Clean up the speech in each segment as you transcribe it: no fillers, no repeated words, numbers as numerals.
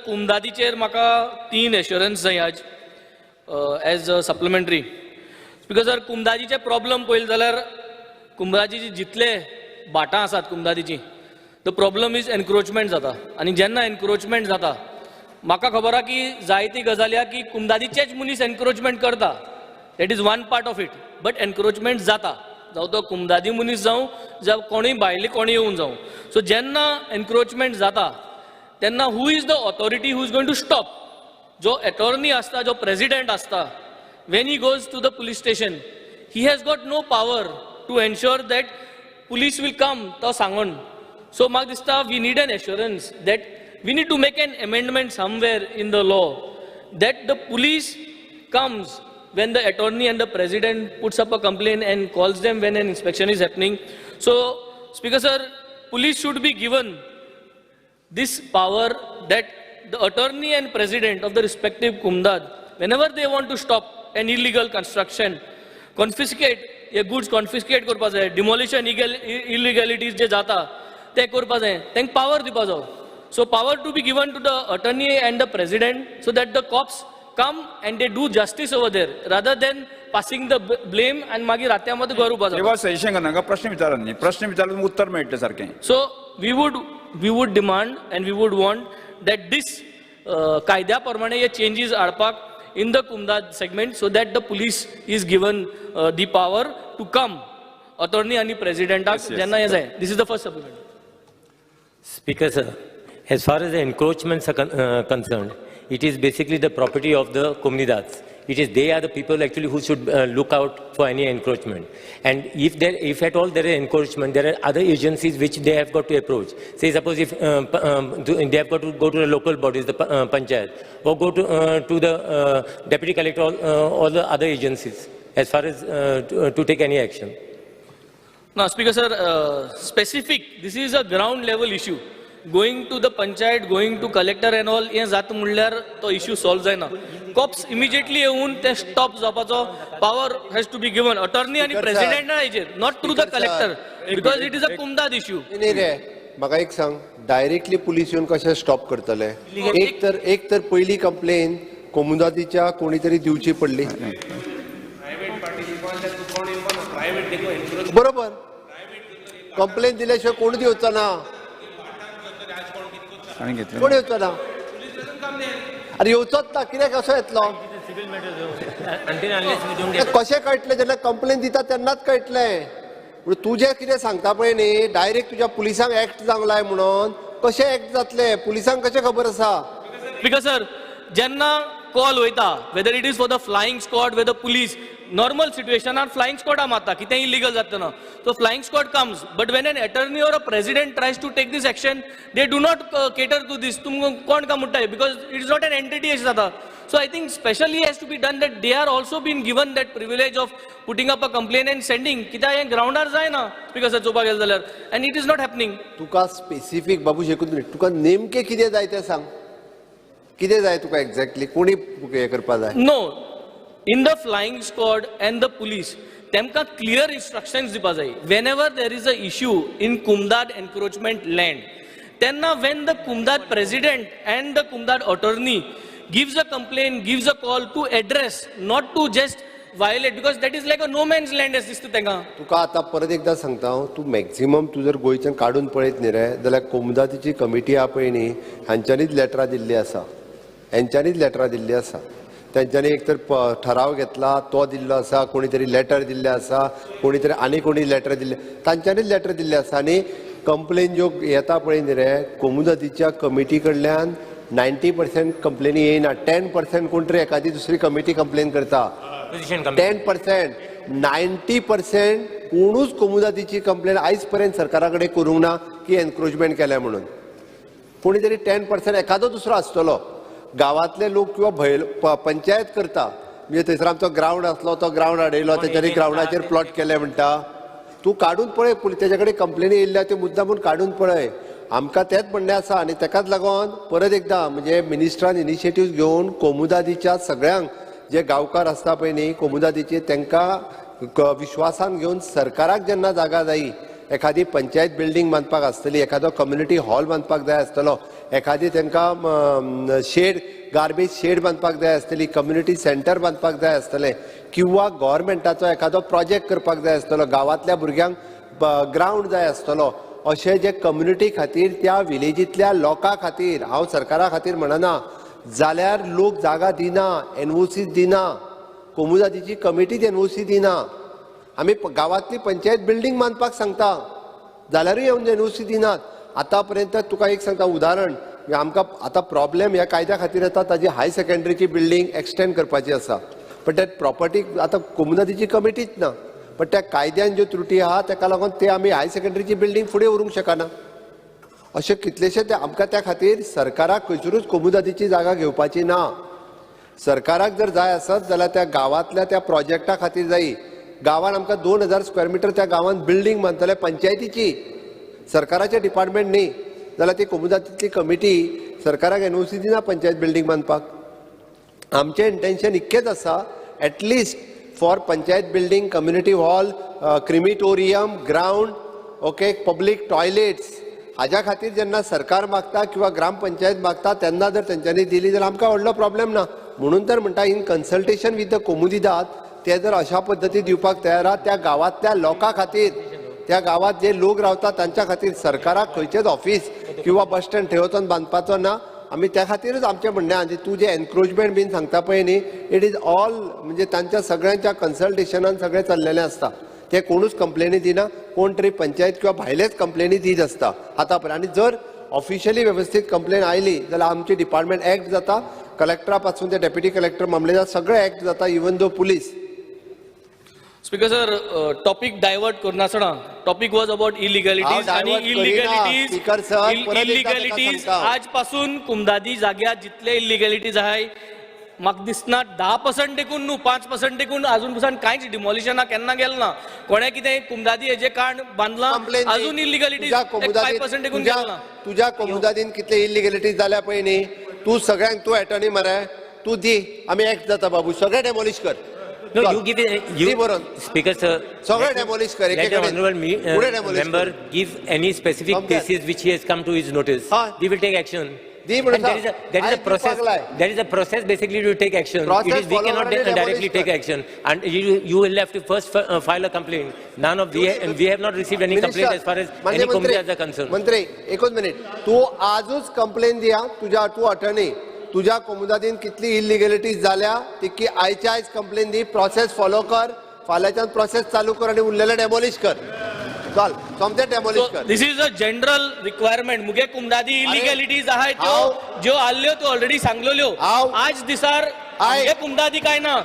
कुमदादीचेर म्हाका तीन एश्युरन्स जाय आज as a supplementary. Speaker sir, कुमदादीचे प्रॉब्लम पळयले जाल्यार कुमदादीची जितले भाटां आसात कुमदादीची, the problem is encroachment जाता. आनी जेन्ना एनक्रोचमेंट जाता, म्हाका खबर आहा की जायती गजाली आहा की कुमदादीचेच मनीस एनक्रोचमेंट करता. That is one part of it, but encroachment जाता, जावं तो कुमदादी मनीस जावं, जावं कोणूय भायले कोणी येवन जावं. सो जेन्ना एनक्रोचमेंट जाता तेन्ना who is the authority who is going to stop? जो एटॉर्नी आसता, जो प्रेसिडेंट आसता, when he goes to the police station, he has got no power to ensure that police will come तो सांगून. So म्हाका दिसता we need an assurance that we need to make an amendment somewhere in the law that the police comes when the attorney and the president puts up a complaint and calls them when an inspection is happening. So, Speaker sir, police should be given this power that the attorney and president of the respective kumdad, whenever they want to stop an illegal construction, confiscate hey goods, confiscate करपा जाय, demolition illegalities जे जाता ते करपा जाय, तांकां power दिवपा जाय. So power to be given to the attorney and the president so that the cops come and they do justice over there rather than passing the blame and मागीर रात्या मध्ये घर उबा जाता. तेव्हा सजेशन करनाका, प्रश्न विचारा न्ही. प्रश्न विचारले तुमकां उत्तर मेळटलें सारकें. So we would demand and we would want that this कायद्या प्रमाणे हे चेंजीस हाडपाक in the Kumdad segment so that the police is given the power to come attorney आनी प्रेसिडेंटाक जेन्ना हें जाय. This is the first supplement. Speaker, sir, as far as the encroachments are concerned, it is basically the property of the comunidades. It is they are the people actually who should look out for any encroachment. And if at all there is encroachment, there are other agencies which they have got to approach. Say suppose if they have got to go to the local bodies, the panchayat, or go to the deputy collector, or the other agencies, as far as to take any action. Now, Speaker sir, specific, this is a ground level issue. Going to the panchayat, going to collector and all, हें जाता म्हणल्यार तो issue solve जायना. Cops immediately येवन ते stop जावपाचो power has to be given attorney आनी Speaker sir. प्रेसिडेंटा हेजेर, not through the Speaker sir. Collector, because it is a comunidade issue. न्ही रे, म्हाका एक सांग, डायरेक्टली पुलीस येवन कशें स्टॉप करतले? एक तर पयली कंप्लेन कोमुदादीच्या कोणी तरी दिवची पडली, बरोबर? कंप्लेन दिल्याशिवाय कोण दिवचो ना. आनी घेतलें. कोण येवचो ना? अरे, येवचोच ना. कित्याक, कसो येतलो? Until and unless we don't get कशें कळटलें? जेन्ना कंप्लेन दिता तेन्नाच कळटलें. म्हणून तुजें कितें सांगता पळय न्ही, डायरेक्ट तुज्या पुलिसांक एक्ट जावंक लाय म्हणून, कशें एक्ट जातलें? पुलिसांक कशें खबर आसा? Because sir, जेन्ना कॉल वयता, whether it is for the flying squad, whether police, normal सिच्युएशनान flying स्क्वॉडा मारता कितेंय इलिगल जातना. So flying squad comes, but when an attorney or a president tries to take this action, they do not cater to this. तुमकां कोण काय म्हणटाय, because it is not an entity अशें जाता. So I think specially has to be done that they are also been given that privilege of putting up a complaint and sending. कित्याक हें ग्रावंडार जायना, because चोवपाक गेलें जाल्यार, and it is not happening. तुका स्पेसिफीक, बाबू, एकूच मिनिट, तुका नेमकें कितें जाय तें सांग. कितें जाय तुका एक्झॅक्टली? कोणी हें करपा जाय? No, in the flying squad and the police, तेमकां क्लियर इन्स्ट्रक्शन्स दिवपा जाय. Whenever there is a issue in comunidade encroachment land, तेन्ना when the comunidade president and the comunidade attorney gives a complaint, gives a call to address, not to just violate, because that is like a no man's land अशें दिसता तांकां. तुका आतां परत एकदां सांगता हांव, तूं मॅक्झिमम तूं जर गोंयच्यान काडून पळयत न्ही रे जाल्यार कोमुदादीची कमिटी आहा पळय न्ही, हांच्यांनीच लेटरां दिल्लीं आसा, हेंच्यांनीच लेटरां दिल्लीं आसा. तेंच्यांनी एक तर ठराव घेतला तो दिल्लो आसा, कोणी तरी लेटर दिल्लें आसा, कोणी तरी आनी कोणी लेटर दिल्ले, तांच्यांनीच लेटर दिल्लें आसा. आनी कंप्लेन ज्यो येता पळय न्ही रे, कोमुदादीच्या कमिटी कडल्यान 90% कंप्लेनी येयना. 10% कोण तरी एखादी दुसरी कमिटी कंप्लेन करता. Opposition committee. 10%, 90% कोणूच कोमुदादीची कंप्लेन आयज पर्यंत सरकारा कडेन करूंक ना की एनक्रोचमेंट केल्या म्हणून. कोणी तरी 10% एखादो दुसरो आसतलो, गांवांतले लोक किंवा भयल पंचायत करता. म्हणजे थंयसर आमचो ग्रावंड आसलो, तो ग्रावंड अडयलो, तेच्यानी ग्रावंडाचेर प्लॉट केले म्हणटा. तूं काडून पळय, तेच्या कडेन कंप्लेनी येयल्ल्या त्यो मुद्दामून काडून पळय. आमकां तेंच म्हणणें आसा आनी तेकाच लागून परत एकदां म्हणजे मिनिस्टरान इनिशिएटीव घेवन कोमुदादीच्या सगळ्यांक, जे गांवकार आसता पळय न्ही कोमुदादीचे, तांकां विश्वासान घेवन सरकाराक जेन्ना जागा जायी, एखादी पंचायत बिल्डींग बांदपाक आसतली, एखादो कम्युनिटी हॉल बांदपाक जाय आसतलो, एखादी तांकां शेड, गार्बेज शेड बांदपाक जाय आसतली, कम्युनिटी सेंटर बांदपाक जाय आसतलें, किंवा गव्हर्मेंटाचो एखादो प्रोजेक्ट करपाक जाय आसतलो, गांवांतल्या भुरग्यांक ग्रावंड जाय आसतलो, अशें जे कम्युनिटी खातीर, त्या विलेजींतल्या लोकां खातीर, हांव सरकारा खातीर म्हणना, जाल्यार लोक जागा दिना, एनओसी दिना, कोमुनिदादीची कमिटीच एनओसी दिना. आमी गांवांतली पंचायत बिल्डींग बांदपाक सांगता जाल्यारूय एनओसी दिनात. आतां पर्यंत तुका एक सांगता उदाहरण, आमकां आतां प्रॉब्लेम ह्या कायद्या खातीर येता, ताजी हाय सेकंडरीची बिल्डींग एक्सटेंड करपाची आसा, पण त्या प्रॉपर्टी आतां कोमुनिदादीची कमिटीच ना, पण त्या कायद्यान ज्यो त्रुटी आहा ताका लागून ते आमी हाय सेकंडरीची बिल्डींग फुडें व्हरूंक शकना. अशें कितलेशे ते आमकां त्या खातीर सरकाराक खंयसरूच कोमुनिदादीची जागा घेवपाची ना. सरकाराक जर जाय आसत जाल्यार त्या गांवांतल्या त्या प्रोजेक्टा खातीर जायी. गांवान आमकां 2000 स्क्वेअर मिटर त्या गांवान बिल्डींग बांदतले पंचायतीची, सरकाराचें डिपार्टमेंट न्ही, जाल्यार ती कोमुनिदादीतली कमिटी सरकाराक एनओसी दिना पंचायत बिल्डींग बांदपाक. आमचें इंटेन्शन इतकेंच आसा, at least for panchayat building, community hall, crematorium, ground, okay, public toilets, हाज्या खातीर जेन्ना सरकार मागता किंवा ग्रामपंचायत मागता तेन्ना जर तेंच्यांनी दिली जाल्यार आमकां व्हडलो प्रॉब्लेम ना. म्हणून तर म्हणटा in consultation with the comunidade ते जर अशा पद्दती दिवपाक तयार आहा त्या गांवांतल्या लोकां खातीर, त्या गांवांत जे लोक रावता तांच्या खातीर सरकाराक खंयचेच ऑफिस किंवा बस स्टँड थंय वचोन बांदपाचो ना. आमी त्या खातीरच आमचें म्हणणें आनी तूं जें एनक्रोचमेंट बीन सांगता पळय न्ही, it is all म्हणजे तांच्या सगळ्यांच्या कन्सल्टेशनान सगळें चल्लेलें आसता. ते कोणूच कंप्लेनी दिना, कोण तरी पंचायत किंवा भायलेच कंप्लेनी दीत आसता आतां पर्यंत. आनी जर ऑफिशियली वेवस्थीत कंप्लेन आयली जाल्यार आमची डिपार्टमेंट एक्ट जाता, कलेक्टरा पासून ते डेप्युटी कलेक्टर, मामलेदार सगळे एक्ट जाता, even though police. Speaker sir, topic divert करनासतना टॉपिक वॉज अबाउट इलिगॅलिटीज आनी इलिगॅलिटीज इलिगॅलिटीज आज पासून कुमदादी जाग्यार जितले इलिगॅलिटीज आहाय म्हाका दिसना 10% देखून न्हू 5% देखून अजून पसून कांयच डिमॉलिशना केन्ना गेलें ना. कोणें कितें कुमदादी हेजें काण बांदलां अजून इलिगॅलिटीज 5% देखून गेलें ना. तुज्या कोमुदादीन कितले इलिगॅलिटीज जाल्या पळय न्ही, तूं सगळ्यांक तूं एटर्नी मरे, तूं दी, आमी एक्ट जाता बाबू, सगळें डेमॉलिश कर. No, you give it, you, Speaker sir, let the honorable member give any specific cases which he has come to his notice. We will take action. And there is a process. There is a process basically to take action. It is, we cannot directly take action, and you will have to first file a complaint. None of the, and we have not received any complaint as far as any complaints are concerned. मंत्री, एकच minute, तू आजूच complain दिया तुझ्या, तू attorney, तुझ्या कोमुदादीन कितली इलिगॅलिटीज जाल्या तितकी आयच्या आयज कंप्लेन दी, प्रोसेस फॉलो कर, फाल्यांच्यान प्रोसेस चालू कर आनी उरलेलें डेमोलिश कर. चल सोमतें डेमोलिश कर. This is a general requirement. मुगे कुमदादी इलिगॅलिटीज आहाय त्यो ज्यो आसल्यो त्यो ऑलरेडी सांगलेल्यो. आज दिसार मुगे कुमदादी काय ना,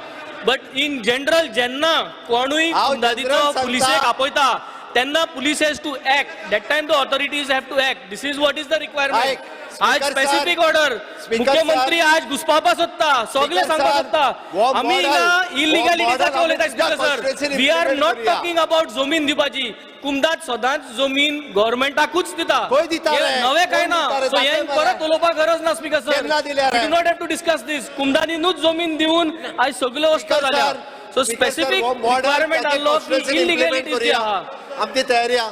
बट इन जनरल जेन्ना कोणूय कुमदादीचो पुलिसेक आपयता तेन्ना police has to act, that time the authorities have to act. This is what is the requirement. आज स्पेसिफिक ऑर्डर मुख्यमंत्री आज घुसपावपा सोदता, सगळे सांगपा सोदता. आमी हिंगा इलिगॅलिटीजाचेर उलयता speaker sir. We are not talking about जमीन दिवपाची. कुमदाद सदांच जमीन गव्हर्मेंटाकूच दिता, नवें काय ना. सो हें परत उलोवपाक गरज ना speaker sir. We do not have to discuss this. कुमदादीनूच जमीन दिवन आयज सगल्यो वस्तू जाल्या. सो स्पेसिफिक रिक्वायरमेंट आसलो की इलिगॅलिटीज जी आहा आमची तयारी आहा.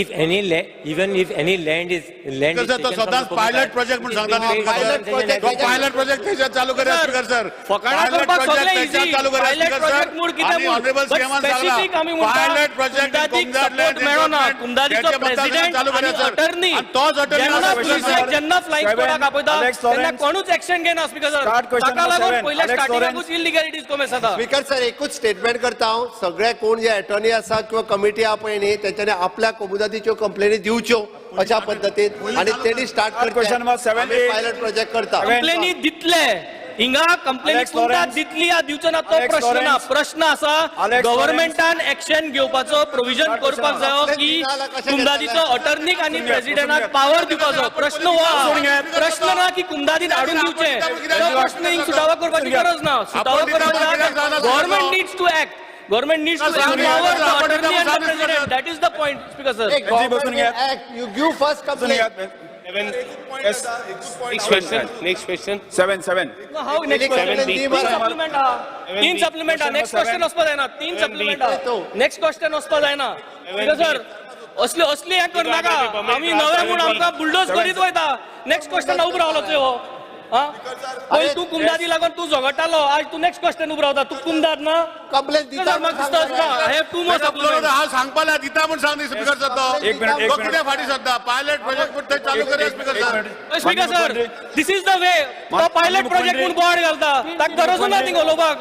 If any land, even if any land is taken from the pilot project म्हणून सांगता, पायलट प्रोजेक्ट थंयच्यान चालू करूया स्पीकर सर. फकाणां करपाक सगळें इझी. पायलट प्रोजेक्ट म्हूण कितें म्हूण, बट स्पेसिफीक आमी म्हणटा कुमदादीक सपोर्ट मेळना. कुमदादीचो प्रेसिडेंट आनी अटर्नी जेन्ना पुलिसेक जेन्ना फ्लायिंग स्क्वॉडाक आपयता तेन्ना कोणूच एक्शन घेना स्पीकर सर. ताका लागून पयल्या स्टार्टिंगाकूच इलिगॅलिटीज कोमेस जाता. स्पीकर सर, एकूच स्टेटमेंट करता हांव, सगळे कोण जे अटर्नी आसा किंवा कमिटी आहा पळय न्ही तेंच्यांनी आपल्या कोमुदादीच्यो कंप्लेनी दिवच्यो अशा पद्दतीन आनी तेणी स्टार्ट करचें. पायलट प्रोजेक्ट करता. कंप्लेनी दितले हिंगा, कंप्लेनी कुमदाद दितली या दिवचो ना तो प्रश्न ना. प्रश्न आसा गव्हर्मेंटान एक्शन घेवपाचो प्रोविजन करपाक जायो की कुमदादीचो अटर्नीक आनी प्रेसिडेंटाक पावर दिवपाचो प्रश्न हो. प्रश्न ना की कुमदादीन हाडून दिवचें, तो प्रश्न हिंग सुटावो करपाची गरज ना. सुटावो करपाक government needs to act. Government needs to empower the attorney and the president. That is the point, Speaker sir. Act. You give first complaint. Next question. Next question. 7 7. No, how next question? 3 supplement. 3 supplement. Next question ospa जायना. 3 supplement. Next question ospa जायना. Speaker sir, असले असले हें करनाका. आमी नवे म्हूण आमकां बुलडोज करीत वयता. नेक्स्ट क्वेश्चन उबो रावलो चोय हो. आं, पयलीं तूं कुमदादी लागून तूं झगडटालो, आज तूं नेक्स्ट क्वेश्चन उबो रावता. तूं कुमदाद ना? कंप्लेन दिता. म्हाका दिसता I have two more supplement. हा सांगपाला दिता म्हूण सांग न्ही स्पीकर सर तो. एक मिनिट, एक तो मिनिट. कित्याक फाटीं सरता? पायलट प्रोजेक्ट म्हूण थंय चालू करूया speaker sir. Speaker sir, this is the way. तो पायलट प्रोजेक्ट म्हूण बोर्ड घालता, ताका गरजू ना थिंग उलोवपाक.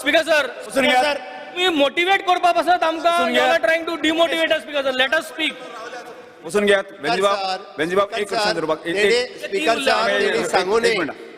स्पीकर सर, वचून घेयात. तुमी मोटिवेट करपा पासत आमकां वचून घेयात. Trying to demotivate. Speaker sir, let us speak. वचून घेयात. वेंजीबाब, वेंजीबाब, एक क्वेश्चन धरपाक एक स्पीकर सर, तेणी सांगू एक न्ही. मिनिट.